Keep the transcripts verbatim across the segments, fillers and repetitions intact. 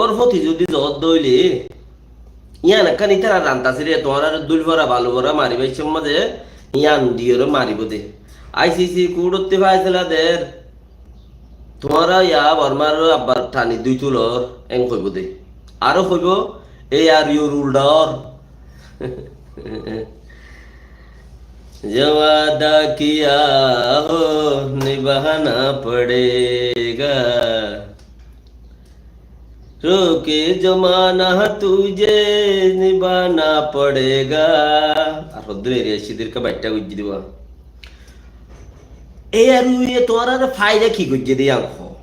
mogor foti zodi zodde óile, yián ekkán ítara ranta sire, tuáñrare dúil fora, balu fora maribár cómot de, yián diyore maribó de. I C C kuçotte fáisela der, tuáñra ya Bormar abbar tani dui tulor, en hoibó de. Aró hoibó, A R U r uldor. جو وعدہ کیا ہو نبھانا پڑے گا، رو کے زمانہ تجھے نبھانا پڑے گا. Ar hoddúr eriya sidir ka baiththá goijjé diba. A R U ye tuáñrare faida ki goijjé de yián ho.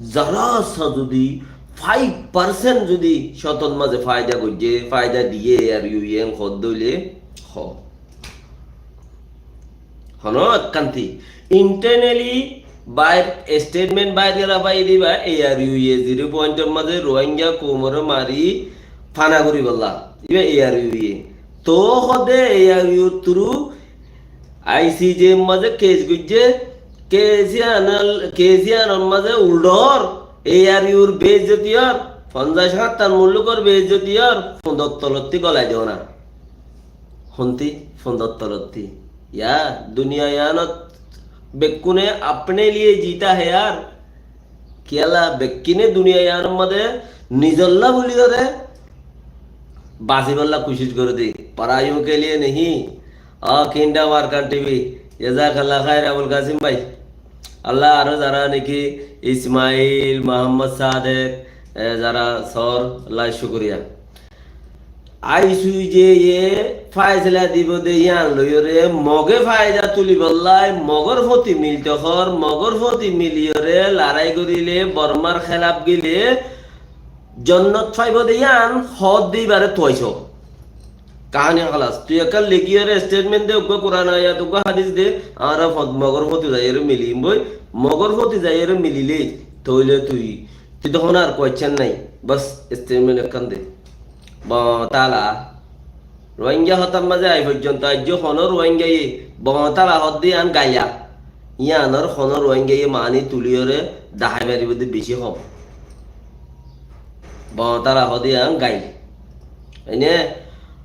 Zara sa zodi five percent zodi cótor mazé faida goijjé, faida diyé A R U ye en hoddé óile ho. Hono ekkán ti internally bair statement bair gora fai diba, A R U ye zero point or mazé Rohingya koumore mari fana goribolla. Iba A R U ye. To hode A R U through I C J mazé case goijjé, case yián, case yián mazé uldor, A R U r beizzoti or, fonzaic hattan mullukor beizzoti or, fundor tolotti golai dona. Honti, fundor tolotti. Ya, duniya yiánot bekkune apne liye jita hai yaar. Kiyólla bekkune duniya yiánor mazé nizolla buliyore basibolla kucíc gore de. Parayón ke liye nahi. O Kingdom Arkan T V, jazakallah khair Abul Kasim bhai. Allah aró zara niki Ismail, Muhammad Sadek, e, zara sor, Allah cúkuriya. I C J ye fáisela dibo de yián loiyore moge faida tulibolla, mogor foti milto hor, mogor foti miliyore lorai gorile, Bormar khelaf gile, jonnot faibo de yián hoddé ibare tuaicó. Kahani halas. Tui ekkán lekiyore statement de, uggwá Quran ayat, uggwá hadis de, añára fo-, mogor foti zaiyore miliyum boi, mogor foti zaiyore milile, tóile tui, tui to hono ar question nai, bas statement ekkán de. Botala. Rohingya hotár mazé ai foijjonto aijjó hono Rohingya ye botala hoddé yián gaila. Yiánor hono Rohingya ye mani tuliyore dahái faribó de beci hom. Botala hoddé yián gail. Ene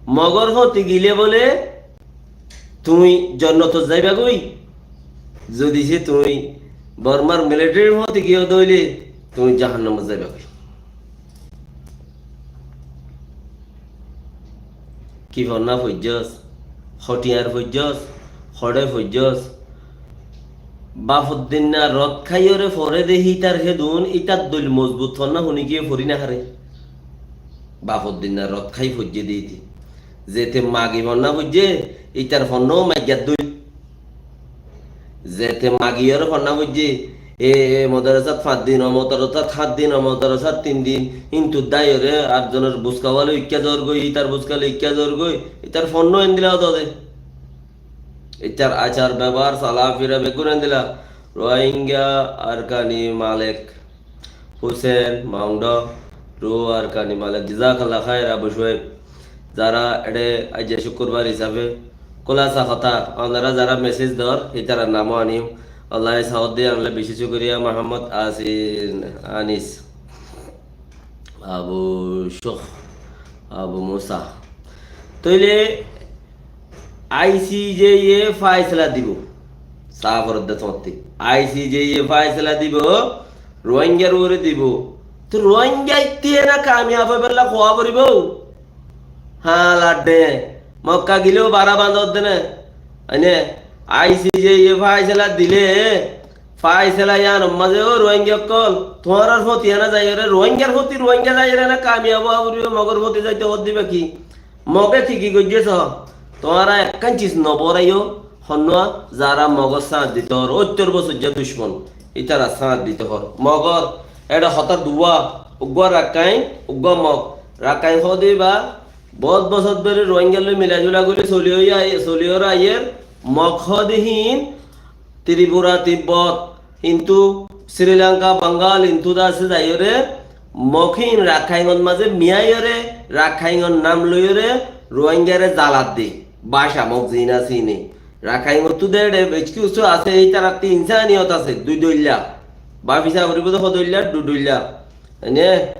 mogor foti gile bole tui jonnotot zaiba goi. Zodi se tui Bormar military foti giyo de óile tui jahannamot zaiba goi. Ki fonná foijjós? Hotiyar foijjós? Hoçé foijjós? Bafor dinna rot khaiyore fore de hítar hedun, ítar dóil mozbut fonná huni giyé fori no fare. Bafor dinna rot khai foijjé de íte. Zete magi fonná foijjé, ítar fonná ó maiggár dóil. Zete magiyore fonná foijjé, e, e modarasat fañs din, o modarasat hát din, o modarasat tin din, hintu daiyore ar zonor buska wale ikká zor goi, itar buska loi ikká zor goi, itar fonná endilla ódde. Itar achar bebohar, sola fira beggún endilla. Rohingya Arkani Malek. Hussein, Maundo, Ruhu Arkani Malek, jazakallah khair, Abu Shuaib. Zara ede aijja cukkurbar hisabe, kulasa hotá, onora zara message dor, itarar nam o anim. Allah saud de anle beci cukuriya, Muhammad Asin Anis, Abu Shukh, Abu Musa. Toile I C J ye faisala dibo. Saf goredde tuáñtte. I C J ye faisala dibo, Rohingyar uore dibo. To Rohingya itte na kamiyab óibolla hoó foribo. Hala de. Mokka gileo bara bandodde ne. Ene I C J ye faisala dile, faisala yián mazé ó Rohingya ókkol, tuáñrar foti ena zaiyore, Rohingyar foti Rohingya zaiyore na kamiyab ówa foribo, Mogor foti zaito hoó diba ki? Moge ki ki goijjé so? Tuáñra ekkán cis no boraiyo, honnúa zara Mogor sáñt dito hor, óttor bosóijja ducmon, ítara sáñt dito hor. Mogor, ede hotá duwa, uggúa Rakkain, uggúa Mog. Rakkain hoó de iba, bout bosór dóri Rohingyar loi mila jula gori soli ói ai-, soli ói aiyer, Mog hoó de hín, Tripura, Tibbot, hintu Sri Lanka, Bangal, hintu dase zaiyore, Mog hín Rakkainor mazé miyaiyore, Rakkainor nam loiyore, Rohingyare zalat de. Baca Mog zina sine. Rakkainottú de ede beci kessú asé, ítarattú insaniyot asé, dui doilla. Bafisa foribo de ho doilla, dui doilla. Ene,